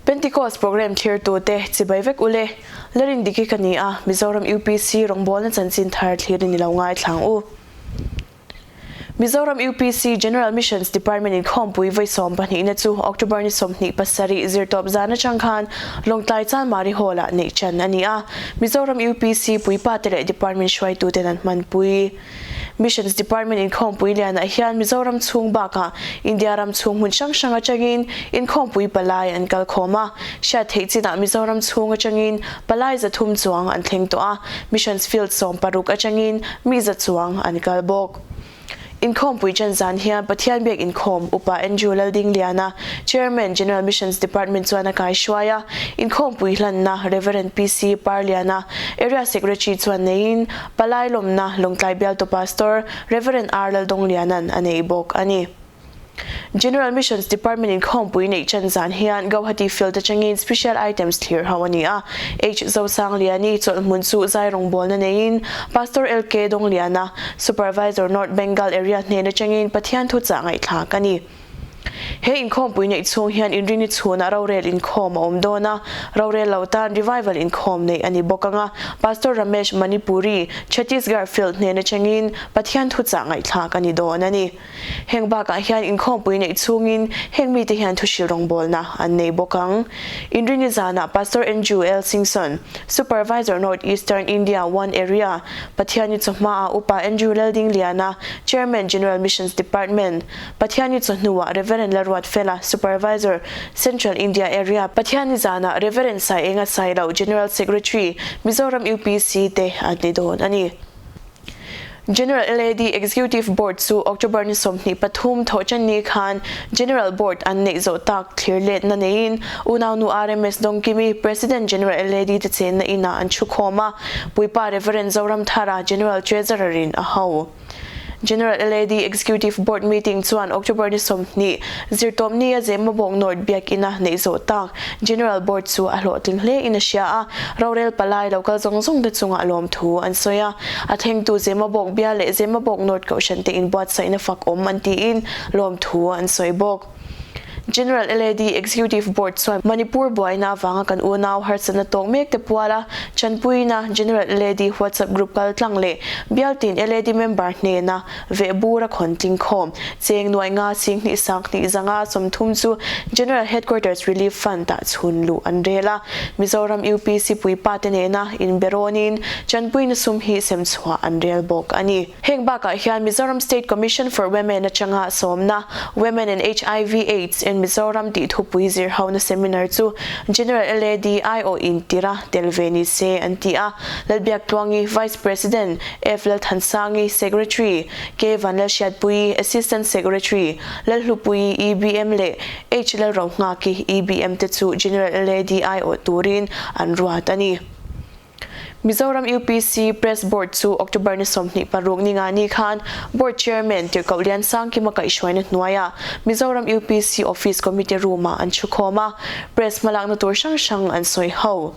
Pentecost Programme thlirtute chibai vek ule. Lalrindiki ka ni a, Mizoram UPC rawngbawlna chanchin thar thlir in i lo ngaithlang u. Mizoram UPC General Missions Department in khawmpui vawi 12 na chu October ni 27 zirtawp zan atang khan Lawngtlai Chanmari Hall ah neih chan a ni a, Mizoram UPC puipate leh Department hruaituten an hmanpui. Missions Department inkhawmpui lianah hian Mizoram chhung bakah India ram chhung hmun hrang hrang atangin inkhawmpui palai an kal khawm a. Hriat theih chinah Mizoram chhung atangin palai 300 chuang an thleng tawh a, Missions Field 16 atangin mi za chuang an kal bawk. Inkhawmpui ṭan zan hian Pathian biak inkhawm Upa Andrew Laldingliana, Chairman, General Missions Department chuan a kaihruai a, inkhawmpui hlanna Rev. PC Parliana, Area Secretary chuan neiin Palai lawmna Lawngtlai Bialtu Pastor Rev. R Laldawngliana'n a nei bawk a ni. General Missions Department inkhawmpui neih ṭan zan hian Gauhati Field aṭangin Special Items thlir ho a ni a. H Zosangliani chawlhhmun chu zai rawngbawlna neiin Pastor LK Dawngliana, Supervisor North Bengal Area hnen aṭangin Pathian thuchah ngaihthlak a ni. He inkhawmpui neih chhung hian inrini chhunah rorel inkhawm a awm dawn a, rorel lo tan revival inkhawm neih a ni bawk ang a, Pastor Ramesh Manipuri, Chhattisgarh Field hnen aṭangin Pathian thuchah ngaihthlak a ni dawn a ni. Heng bakah hian inkhawmpui neih chhungin heng mite hian thuhrilh rawngbawlna an nei bawk ang. Inrini zanah Pastor Andrew L. Singson, Supervisor North Eastern India One Area, Pathiani chawhmaah Upa Andrew Laldingliana, Chairman General Missions Department, Pathiani chawhnuah Rev. Lalruatfela, Supervisor, Central India Area, Pathiani zanah Rev. Saienga Sailo, General Secretary, Mizoram UPC te an ni dawn a ni. General LAD Executive Board chu October ni 23 thawhṭanni khan General Board an neih zawh tak thlir letna neiin unaunu RMS Dawngkimi, President General LAD te chenna inah an thu khawm a, Puipa Rev. Zoramthara General Treasurer in a ho. General LAD Executive Board meeting chuan October ni 20 zirtawpni a Zemabawk North biakina neih zawh tak General Board chu a hlawhtling hle in a hria a, rorel palai lo kal zawng zawng te chungah lawmthu an sawi a. A thlengtu Zemabawk bial leh Zemabawk North Kohhran te inbuatsaihna fak awm an tiin lawmthu an sawi bawk. General LAD Executive Board chuan Manipur buaina avanga kan unau harsatna tawk mek te puala chanpuina General LAD WhatsApp group kal tlang leh bialtin LAD member hnena veh bura khawn tling khawm cheng nuai nga 20 20 zanga 30 chu General Headquarters Relief Fund ah chhun luh an rel a. Mizoram UPC puipa te nena inberawnin chanpuina sum hi sem chhuah an rel bawk a ni. Heng bakah hian Mizoram State Commission for Women atanga sawmna Women and HIV AIDS in Mizoram tih thupui zir hona seminar chu General LAD aiawh intira tel ve ni se an ti a. Lalbiaktluangi, Vice President, F Lalthansangi, Secretary, K Vanlalhriatpuii, Assistant Secretary, Lalhlupuii, EBM leh H Lalrohngaki, EBM te chu General LAD aiawh turin an ruat a ni. Mizoram UPC Press Board chu October ni 26 ni nga ni khan Board Chairman Tirhkoh Liansangkima kaihhruaina hnuaiah Mizoram UPC Office Committee Room-ah an thukhawm a, Press hmalakna tur hrang hrang an sawi ho.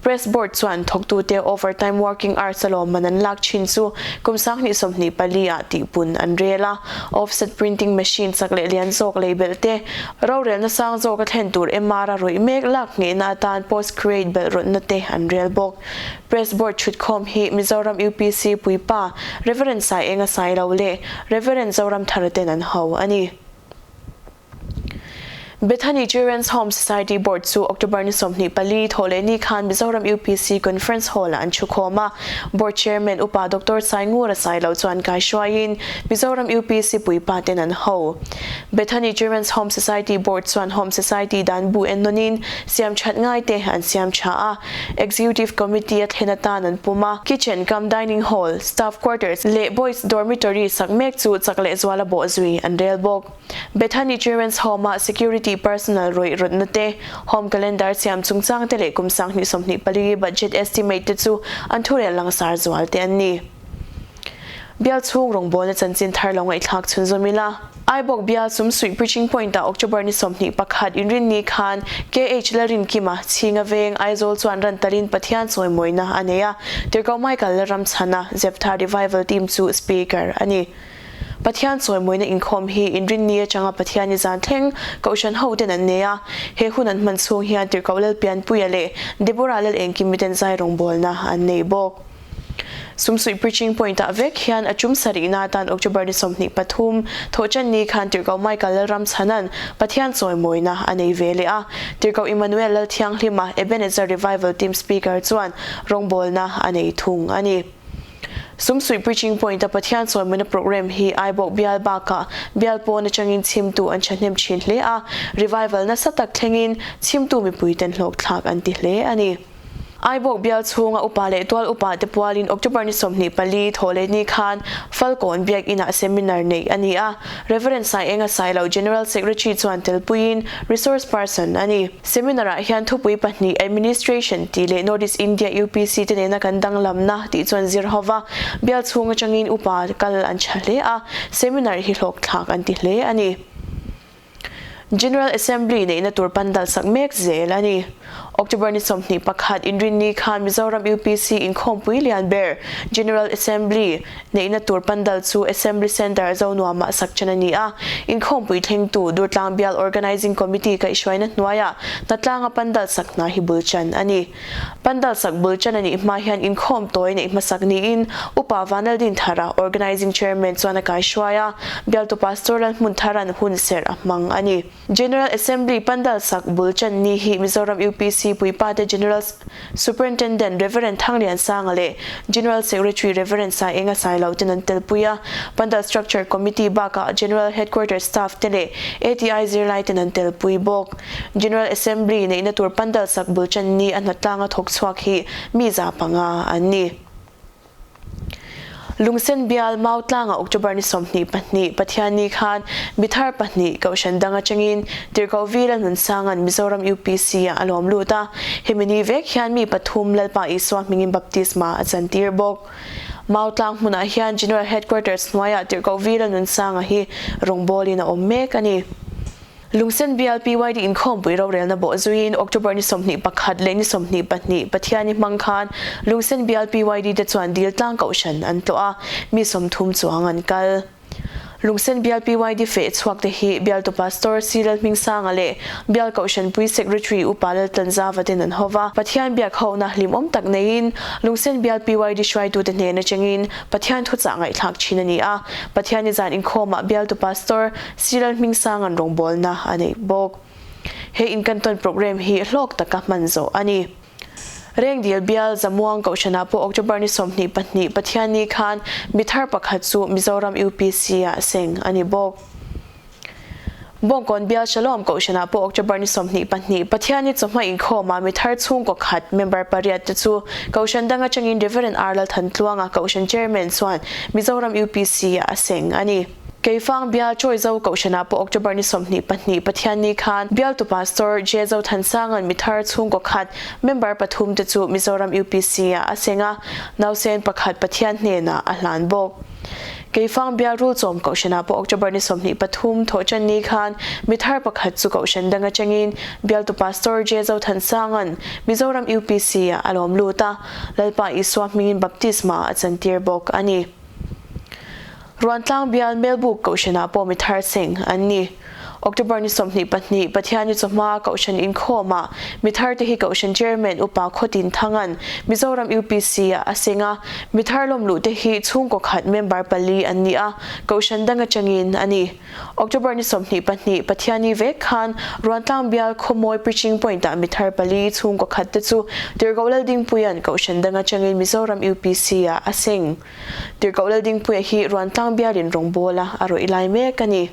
Press Board chuan thawktute overtime working hours a lawmman an lak thin chu kum 2024 ah tihpun an rel a, offset printing machine chak leh lian zawk lei belh te, Rorelna sang zawk a thlen tur MR a rawih mek lak nghehna atan post create belh rawtna te an rel bawk. Press Board thutkhawm hi Mizoram UPC puipa Rev. Saienga Sailo leh Rev. Zoramthara ten an ho a ni. Bethany Children's Home Society Board chu October ni 24 thawhlehni khan Mizoram UPC Conference Hall-ah an thukhawm a. Board Chairman Upa Doctor Saingura Sailo chuan kaihruaiin Mizoram UPC puipa ten an ho. Bethany Children's Home Society Board chuan Home Society dan bu en nawnin siam that ngai te an siam tha a, Executive Committee a thlen atan an pum a, Kitchen cum Dining Hall, Staff Quarters leh Boys Dormitory sak mek chu chak leh zuala bawh zui an rel bawk. Bethany Children's Home ah Security Personnel rawih rawtna te, Home Calendar siam chungchang te leh kum 2024 Budget Estimate te chu an thurel langsar zual te an ni. Bial chhung rawngbawlna chanchin thar lo ngaihthlak chhunzawm ila. Aibawk bial Sumsuih Preaching Point ah October ni 21 inrinni khan KH Lalrinkima, Chhinga Veng, Aizawl chuan ran talin Pathian chawimawina a nei a, Tirhkoh Michael Lalramchhana, Zeptha Revival Team chu Speaker a ni. Pathian chawimawina inkhawm hi Inrinni atanga Pathianni zan thleng Kohhran hoten an nei a, he hun an hman chhung hian Tirhkoh Lalpianpuia leh Deborah Lalengkimiten zai rawngbawlna an nei bawk. Sumsuih Preaching Point-ah vek hian a tum sarihna atan October ni 23, Thawhṭanni khan Tirhkoh Michael Lalramchhana'n Pathian chawimawina a nei ve leh a. Tirhkoh Emmanuel Lalthianghlima, Ebenezer Revival Team Speaker chuan rawngbawlna a nei thung a ni. Sumsuih Preaching Point-a Pathian chawimawina programme hi Aibawk bial bakah bial pawn atangin chhimtu an thahnem thin hle a, revival nasa tak thlengin chhimtu mipuiten hlawkthlak an ti hle a ni. Aibawk bial chhunga upa leh tual upa te pualin October ni 24 thawhlehni khan Falkawn Biakinah seminar neih a ni a, Rev. Saienga Sailo General Secretary chuan telpuiin resource person a ni. Seminar-ah hian thupui pahnih Administration tih leh North East India UPC te nena kan danglamna tih chuan zir ho va, bial chhung atangin upa kal an tha hle a, seminar hi hlawkthlak an ti hle a ni. General Assembly neihna tur pandal sak mek zel a ni. October ni 21 Inrinni khan Mizoram UPC inkhawmpui lian ber General Assembly neihna tur pandal chu Assembly Centre Zonuamah sak ṭan a ni a. Inkhawmpui thlengtu Durtlang Bial Organising Committee kaihhruaina hnuaiah hnatlanga pandal sak hna hi bul ṭan a ni. Pandal sak bul ṭan a nih hma hian inkhawm tawi neih hmasak niin Upa Vanaldin Thara, Organising Chairman chuan a kaihruai a, bialtu Pastor Lalhmunthara'n hun serh a hmang a ni. General Assembly Pandal sak bul ṭan ni hi Mizoram UPC Puipate General Superintendent Rev. Thangliansanga leh General Secretary Rev. Saienga Sailo ten an telpui a, Pandal Structure Committee bakah General Headquarters staff te leh ATI zirlai ten an telpui bawk. General Assembly neihna tur pandal sak bul ṭan ni a hnatlanga thawk chhuak hi mi 500 an ni. Lungsen bial Mau tlanga October ni 22 Pathianni khan mi thar pahnih Kohhran dang atangin Tirhkoh Vi Lalnunsanga'n Mizoram UPC ah a lawm lut a, hemi ni vek hian mi pathum Lalpa Isua hmingin baptisma a chantir bawk. Mau tlang hmunah hian General Headquarters hnuaiah Tirhkoh Vi Lalnunsanga hi rawngbawlin a awm mek a ni. Lungsen bial PYD inkhawmpui rorelna bawh zuiin October ni 21 leh ni 22 Pathiani hmang khan Lungsen bial PYD te chuan dil tlang kohhran an tlawh a, mi 30 chuang an kal. Lungsen bial PYD feh chhuak te hi bialtu Pastor C Lalhmingsanga leh bial kohhranpui Secretary Upa Laltlanzava ten an hova, Pathian biak hohna hlimawm tak neiin Lungsen bial PYD hruaitute hnen atangin Pathian thuchah ngaihthlak thin a ni a, Pathiani zan inkhawmah bialtu Pastor Siral Hmingsanga'n rawngbawlna a neih bawk. He inkantawn programme hi hlawk taka hman zawh a ni. Rengdil bial Zamuang Kohhranah pawh October ni 22 Pathianni khan mi thar pakhat chu Mizoram UPC-ah seng a ni bawk. Bawngkawn bial Shalom Kohhranah pawh October ni 22 Pathianni chawhma inkhawmah mi thar chhungkaw khat member pariat te chu Kohhran dang atangin Reverend R Lalthantluanga Kohhran Chairman chuan Mizoram UPC-ah a seng a ni. Keifang bial Chawizo Kohhranah pawh October ni 22 Pathianni khan bialtu Pastor J Zothansanga'n mi thar chhungkaw khat member pathum te chu Mizoram UPC-ah a seng a, nausen pakhat Pathian hnenah a hlan bawk. Keifang bial Rulchawm Kohhranah pawh October ni 23 Thawhṭanni khan mi thar pakhat chu Kohhran dang atangin bialtu Pastor J Zothansanga'n Mizoram UPC-ah a lawm lut a, Lalpa Isua hmingin baptisma a chantir bawk a ni. Ruantlang bial Melbuk Kohhranah pawh mi thar seng an ni. October ni 22 Pathianni chawhma Kohhran inkhawmah mi tharte hi Kohhran Chairman Upa Khawtin Thanga'n Mizoram UPC-ah a seng a, mi thar lawmluhte hi chhungkaw khat member pali an ni a, Kohhran dang atangin a ni. October ni 22 Pathianni vek khan Ruantlang bial Khawmawi Preaching Point-ah mi thar pali chhungkaw khatte chu Tirhkoh Laldingpuia'n Kohhran dang atangin Mizoram UPC-ah a seng. Tirhkoh Laldingpuia hi Ruantlang bialin rawngbawla a rawih lai mek a ni.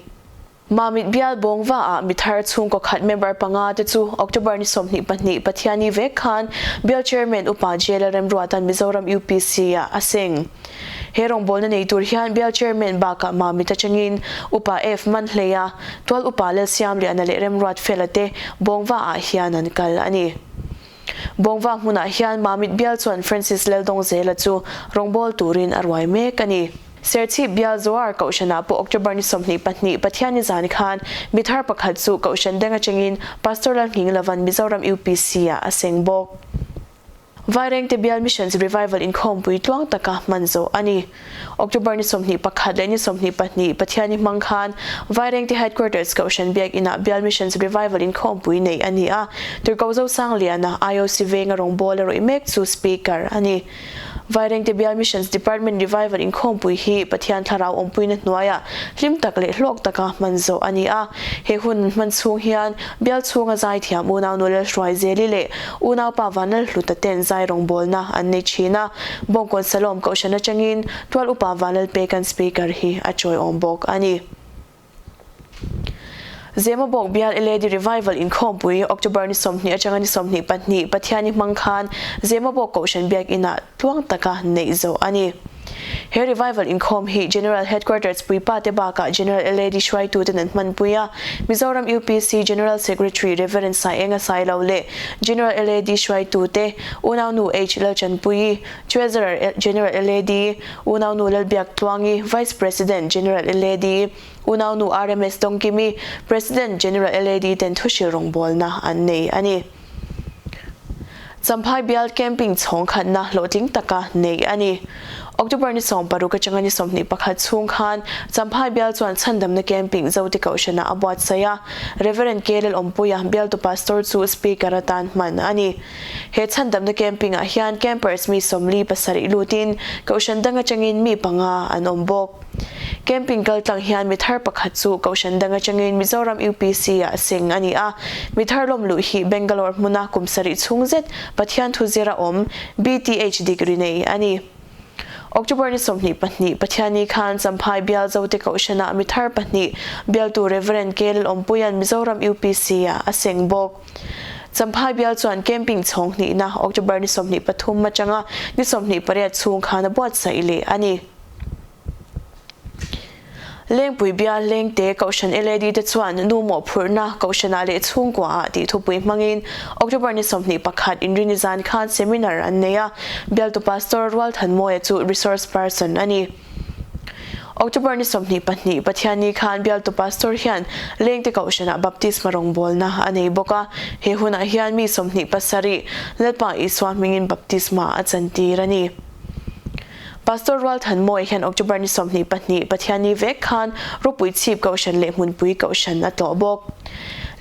Mamit bial Bawngva-ah mi thar chhungkaw khat member panga te chu October ni 22 Pathianni vek khan bial Chairman Upa Jail-a remruatan Mizoram UPC-ah a seng. He rawngbawlna nei tur hian bial Chairman bakah Mamit atangin Upa F Manhleia, Tual Upa Lalsiamliana leh Remruat Fela te Bawngva-ah hian an kal a ni. Bawngva hmunah hian Mamit bial chuan Francis Laldawngzela chu rawngbâwl turin a ruai mek a ni. Serchhip bial Zoar Kohhranah pawh October ni 22 Pathianni zan khan mi thar pakhat chu Kohhran deng atangin Pastor Lalhnging Lavan Mizoram UPC-ah a seng bawk. Vairengte Bial Missions Revival inkhawmpui tluang taka hman zawh a ni. October ni 21 leh ni 22 Pathianni hmang khan Vairengte Headquarters Kohhran Biakinah Bial Missions Revival inkhawmpui neih a ni a, Tirhkoh Zosangliana, IOC venga rawngbawl a rawih mek chu Speaker a ni. Vairengte Bial Missions Department Revival inkhawmpui hi Pathian thlarau awmpuina hnuaiah hlim tak leh hlawk taka hman zawh a ni a. He hun an hman chhung hian bial chhunga zaithiam unaunu Lalhruaizeli leh unaupa Vanlalhluta ten zai rawngbawlna an nei thin a. Bawngkawn Salom Kohhran atangin Tual Upa Vanlalpekan Speaker hi a chawiawm bawk a ni. Zemabawk bial LAD Revival inkhawmpui October ni 20 atanga ni 22 Pathianni hmang khan Zemabawk Kohhran Biakinah tluang taka neih zawh a ni. He Revival inkhawm hi General Headquarters puipa te bakah General LAD hruaituten an hmanpui a, Mizoram UPC General Secretary Rev. Saienga Sailo leh General LAD hruaitute Unaunu H. Lalchanpuii, Treasurer General LAD, Unaunu Lalbiak Tluangi, Vice President General LAD, Unaunu RMS Dawngkimi, President General LAD ten thuhrilh rawngbawlna an nei a ni. Champhai bial camping chhawng khatna hlawhtling taka nei a ni. October ni 16 atanga ni 21 chhung khan Champhai bial chuan chhandamna camping Zote Kohhranah a buatsaih a, Reverend K Lalawmpuia bialtu pastor chu speaker atan hman a ni. He chhandamna camping ah hian campers mi 47 lutin Kohhran dang atangin mi panga an awm bawk. Camping kal tlang hian mi thar pakhat chu Kohhran dang atangin Mizoram UPC ah seng a ni a. Mi thar lawm luh hi Bangalore hmuna kum sarih chhung zet Pathian thu zira awm BTH degree nei a ni. October ni 22 Pathianni khan Champhai bial Zote Kohhranah mi thar pahnih bialtu Rev. K Lalawmpuia'n Mizoram UPC ah a seng bawk. Champhai bial chuan camping chhawng hnihna October ni 23 atanga ni 28 chhung khan a buatsaih leh a ni. Lengpui bial Lengte Kohhran LAD te chuan nu mawhphurhna Kohhranah leh chhungkuaah tih thupui hmangin October ni 21 Inrini zan khan seminar an nei a, bialtu Pastor Rualthanmawia chu resource person a ni. October ni 22 Pathianni khan bialtu Pastor hian Lengte Kohhranah baptisma rawngbawlna a nei bawk a, he hunah hian mi 27 Lalpa Isua hmingin baptisma a chantir a ni. Pastor Rualthanmawia hian October ni 22 Pathianni vek khan Ropui Chhip Kohhran leh Hmunpui Kohhran a tlawh bawk.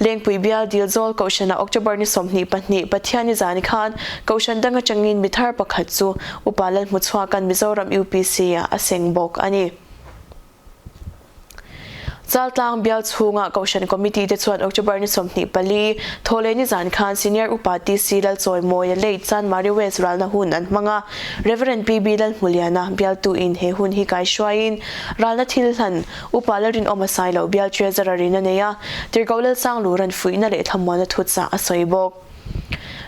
Lengpui bial Dilzawl Kohhranah October ni 22 Pathianni zan khan Kohhran dang atangin mi thar pakhat chu Upa Lalhmuchhuaka'n Mizoram UPC-ah a seng bawk a ni. Chaltlang bial chhunga Kohhran Committee te chuan October ni 24, Thawhleh ni zan khan Senior Upa TC Lalchawimawia late Chanmari West ralna hun an hmang a, Rev. PB Lalhmuliana bialtu in he hun hi kaihruaiin ralna thil hlan Upa Lalrinawma Sailo bial Treasurer in a nei a, Tirhkoh Lalsangluran fuihna leh thlamuanna thutchah a sawi bawk.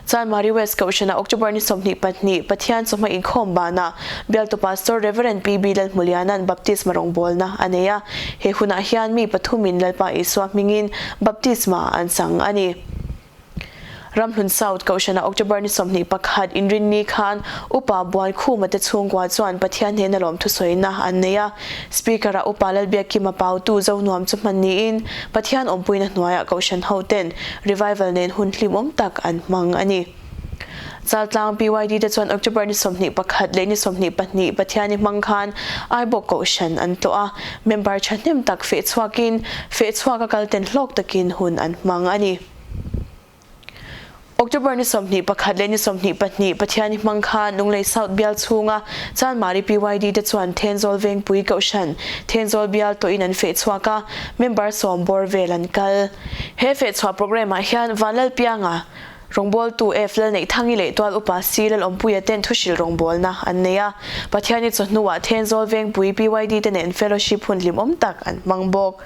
Chanmari West Kohhranah October ni 22, Pathian chawhma inkhawm banah Bialtu Pastor Rev. PB Lalhmuliana'n Baptisma rawngbawlna a nei a. He hunah hian mi pathumin Lalpa Isua hmingin Baptisma an chang a ni. Ramhlun South Kohhranah October ni 21, Inrinni khan Upa Buankhuma te chhungkua chuan Pathian hnena lawmthusawina an nei a. Speaker-ah Upa Lalbiakkima Pautu Zonuam chu hman niin Pathian awmpuina hnuaiah Kohhran hoten Revival nen hun hlimawm tak an hmang a ni. Chaltlang PYD te chuan October ni 21 leh ni 22 Pathianni hmang khan Aibawk Kohhran an tlawh a, member thahnem tak fehchhuakin fehchhuak a kalten hlawk takin hun an hmang a ni. October ni 21 leh ni 22 Pathianni hmang khan Lunglei South bial chhunga Chanmari PYD te chuan Thenzawl Vengpui Kohhran, Thenzawl bial tawhin an feh chhuak a, member sawm bawr vel an kal. He fehchhuah programme ah hian Vanlalpianga, rawngbawltu F Lalneihthangi leh Tual Upa C Lalawmpuia ten thuhrilh rawngbawlna an nei a, Pathianni chawhnuah Thenzawl Vengpui PYD te nen fellowship hun hlimawm tak an hmang bawk.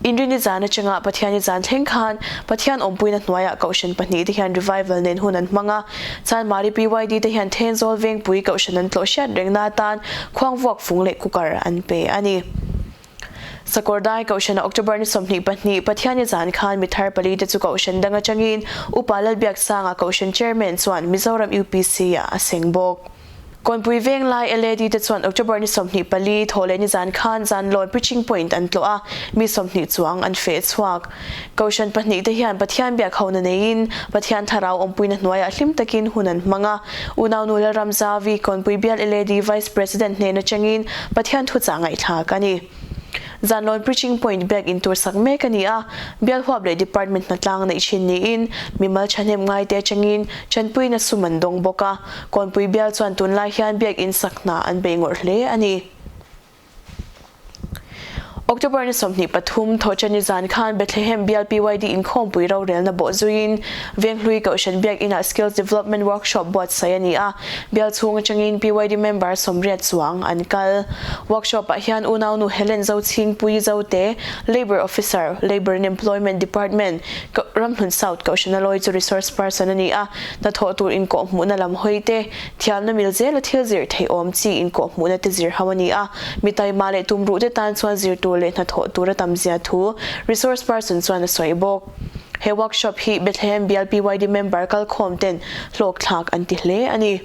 Inrini zan atanga Pathianni zan thleng khan Pathian awmpuina hnuaiah Kohhran pahnih te hian revival nen hun an hmang a, Chanmari PYD te hian Thenzawl Vengpui Kohhran an tlawh hriat rengna atan khuangvuak fung leh cooker an pe a ni. Sakawrdai Kohhrana October ni 22 Pathianni zan khan mi thar pali te chu Kohhran dang atangin Upa Lalbiaksanga Kohhran Chairman chuan Mizoram UPC ah a seng bawk. Kawnpui Venglai LAD te chuan October ni 24 thawhleh nizan khan Zanlawn Preaching Point an tlawh a, mi 20 chuang an feh chhuak. Kohhran pahnihte hian Pathian biak hona neiin Pathian thlarau awmpuina hnuaiah hlim takin hun an hmang a. Unaunu Lalramzavi, Kawnpui Bial LAD Vice President hnen atangin Pathian thuchah ngaihthlak a ni. Zanlawn Preaching Point biak in tur sak mek a ni a, bial huap leh department hnatlang neih thin niin mimal thahnem ngaite atangin tanpuina sum an dawng bawk a. Kawnpui bial chuan tunlai hian biak in sak hna an bei ngawrh hle a ni. October ni 23 Thawhṭani zan khan Bethlehem bial PYD inkhawmpui rorelna bawh zuiin Venghlui Kohhran Biak Inah Skills Development Workshop buatsaih a ni a, bial chhung atangin PYD member 80 chuang an kal. Workshop-ah hian unaunu Helen Zochhingpui Zote, Labour Officer, Labour and Employment Department, Ramhlun South Kohhrana lawi chu resource person a ni a, Hnathawh tur inkawhhmuhna lam hawi te, thiamna mil zela thil zir theih awm chi inkawhhmuhna te zir ho a ni a, mi taima leh tumruh te tan chuan zir tur leh hnathawh tur a tam zia thu resource person chuan a sawi bawk. He workshop hi Bethlehem Bial PYD member kalkhawm ten hlawkthlak an ti hle a ni.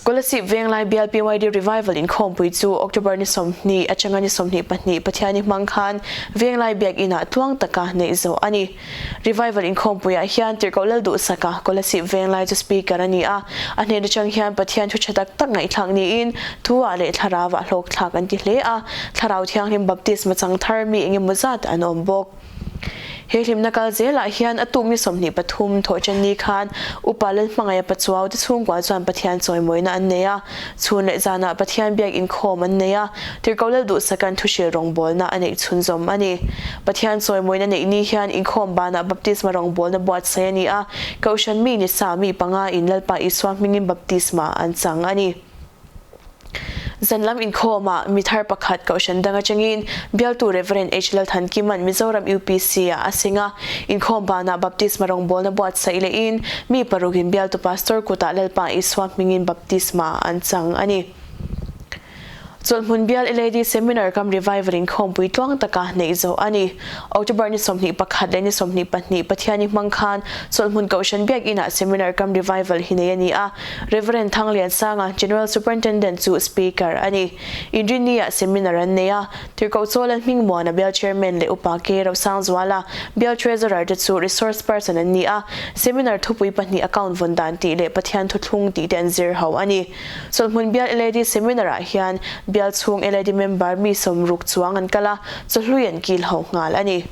Kolasib Venglai Bial PYD Revival inkhawmpui chu October ni 20 atanga ni 22 Pathiani hmang khan Venglai Biak Inah tluang taka neih zawh a ni. Revival inkhawmpuiah hian Tirhkoh Lalduhsaka Kolasib Venglai chu Speaker a ni a, a hnen atang hian Pathian thu tha tak tak ngaihthlak niin thu-ah leh thlarau-ah hlawkthlak an ti hle a, Thlarau Thianghlim Baptisma chang thar mi engemaw zat an awm bawk. He hlimna kal zelah hian a tuk ni 23 thawhṭan ni khan Upa Lalhmangaih Pachuau te chhungkua chuan Pathian chawimawina an nei a, chhun leh zanah Pathian biak inkhawm an nei a, Tirhkoh Lalduhsaka'n thuhril rawngbawlna a neih chhunzawm a ni. Pathian chawimawina neih ni hian inkhawm banah baptisma rawngbawlna buatsaih a ni a, Kohhran mi ni sa mi panga in Lalpa Isua hmingin baptisma an chang a ni. Zan lam inkhawmah mi thar pakhat Kohhran dang atangin bialtu Rev. H. Lalthankima'n Mizoram UPC-ah a seng a, inkhawm banah baptisma rawngbawlna buatsaih lehin mi parukin bialtu pastor kutah Lalpa Isua hmingin baptisma an chang a ni. Chawlhhmun bial LAD Seminar kam Revival inkhawmpui tluang taka neih zawh a ni. October ni 21 leh ni 22 Pathiani hmang khan Chawlhhmun Kohhran Biak Inah Seminar kam Revival hi nei a ni a, Rev. Thangliansanga, General Superintendent chu Speaker a ni. Inrinni-ah seminar an nei a, Tirhkoh Chawla Hmingmuana Bial Chairman leh Upa K. Rosangzuala, Bial Treasurer te chu Resource Person an ni a, seminar thupui pahnih Account vawn dan tih leh Pathian thuthlung tih te an zir ho a ni. Chawlhhmun Bial LAD Seminar-ah hian Bial chhung LAD member mi 60 chuang an kal a, chawhlui an kil ho nghal a ni.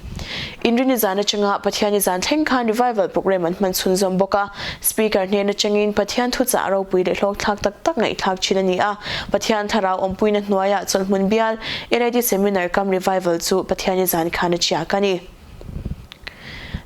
Inrini zan atanga Pathiani zan thleng khan Revival Programme an hman chhunzawm bawk a, Speaker hnen atangin Pathian thuchah ropui leh hlawkthlak tak tak ngaihthlak thin a ni a, Pathian thlarau awmpuina hnuaiah chawlhhmun bial LAD Seminar kam Revival chu Pathiani zan khan a chiak a ni.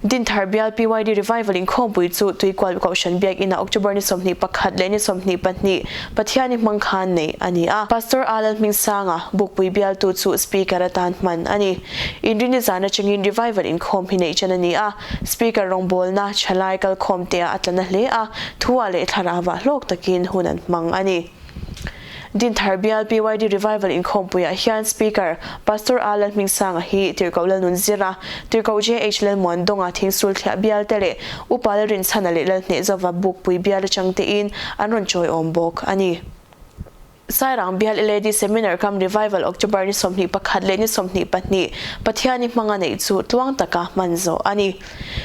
Dinthar bial PYD Revival inkhawmpui chu Tuikual Kohhran Biak Inah October ni 21 leh ni 22 Pathiani hmang khan neih a ni a. Pastor A Lalhmingsanga, Bukpui bialtu chu Speaker atan hman a ni. Inrini zan atangin Revival inkhawm hi neih ṭan a ni a, Speaker rawngbawlna thalai kalkhawm te ah a tla na hle a, thu ah leh thlarau ah hlawk takin hun an hmang a ni. Dinthar bial PYD Revival inkhawmpuiah hian Speaker Pastor A Lalhmingsanga hi Tirhkoh Lalnunzira, Tirhkoh JH Lalmuandawnga Thingsulthliah bial te leh Upa Lalrinchhana leh Lalhnehzova Bukpui bial atang tein an rawn chawiawm bawk a ni. Sairang bial LAD Seminar kam Revival October ni 21 leh ni 22 Pathiani hmanga neih chu tluang taka hman zawh a ni.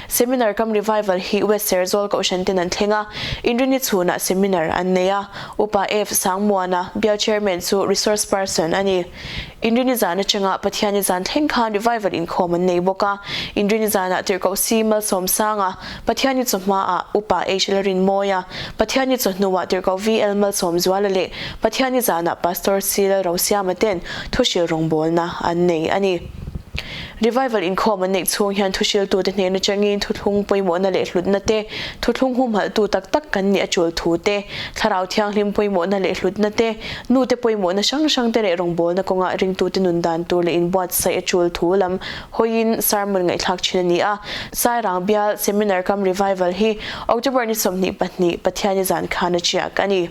Seminar kam Revival hi West Serzawl Kohhran ten an thleng a, Inrini chhunah seminar an nei a, Upa F Sangmuana, Bial Chairman chu Resource Person a ni. Inrini zan atanga Pathiani zan thleng khan Revival inkhawm an nei bawk a, Inrini zanah Tirhkoh C Malsawmsanga, Pathiani chawhmaah Upa H Larinmawia, Pathiani chawhnuah Tirhkoh VL Malsawmzuala leh Pathiani zanah Pastor C Lalrosiama ten thuhril rawngbawlna an nei a ni. Revival inkhawm an neih chhung hian thuhriltute hnen atangin thuthlung pawimawhna leh hlutna te, thuthlung humhalhtu tak tak kan nih a tul thu te, thlarau thianghlim pawimawhna leh hlutna te, nute pawimawhna hrang hrang te leh rawngbawlna kawnga ringtute nun dan tur leh inbuatsaih a tul thu lam hawiin sermon ngaihthlak thin a ni a. Sairang bial Seminar kam Revival hi October ni 22 Pathiani zan khan a chiak a ni.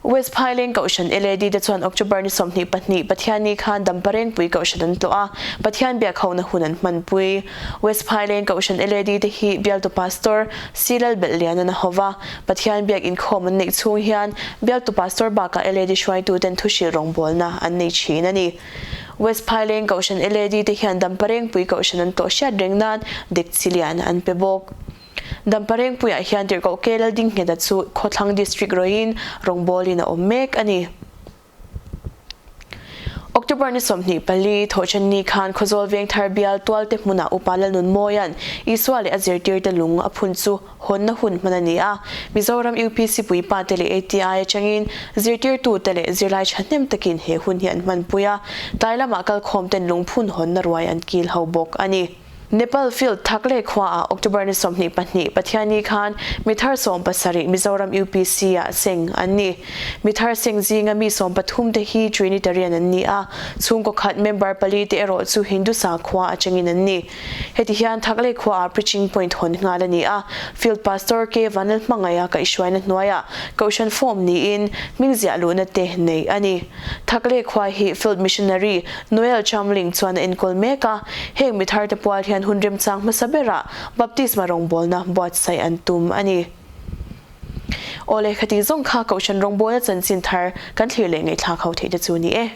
West Phaileng Kohhran LAD te chuan October ni 22 Pathianni khan Damparengpui Kohhran an tlawh a, Pathian biakhona hun an hmanpui. West Phaileng Kohhran LAD te hi bialtu Pastor C Lalbelhlianan a hova, Pathian biak inkhawm an neih chhung hian bialtu Pastor bakah LAD hruaituten thuhrilh rawngbawlna an nei thin a ni. West Phaileng Kohhran LAD te hian Damparengpui Kohhran an tlawh hriat reng nan dekchi lian an pe bawk. Damparengpuiah hian tirhkoh K Laldingngheta chu Khawthlang District rawiin rawngbawlin a awm mek a ni. October ni 24, Thawhṭanni khan Khawzawl Vengthar bial Tualte hmunah Upa Lalnunmawia'n Isua leh a zirtirte lung a phun chu hawnna hun hman a ni a. Mizoram UPC puipate leh ATI atangin zirtirtute leh zirlai thahnem takin he hun hi an hmanpui a, tlai lamah kalkhawmten lungphun hawnna ruai an kil ho bawk a ni. Nepal Field Thakle khuaah October ni 22 Pathianni khan mithar 17 Mizoram UPC ah seng an ni. Mithar seng zinga mi 13 te hi Trinitarian an ni a, chhungkaw khat member pali te erawh chu Hindu sakhua atangin an ni. Heti hian Thakle khuaah preaching point hawn nghal a ni a, Field Pastor K Vanlalhmangaia kaihhruaina hnuaiah Kohhran form niin hming ziah luhna te nei a ni. Thakle khua hi Field Missionary Noel Chamling chuan a enkawl mek a, heng mi tharte pual hian hun remchang hmasa berah baptisma rawngbawlna buatsaih an tum a ni. Aw lehkha tih zawng kha Kohhran rawngbawlna chanchin thar kan thlir leh ngaihthlak ho theih te chu ni e.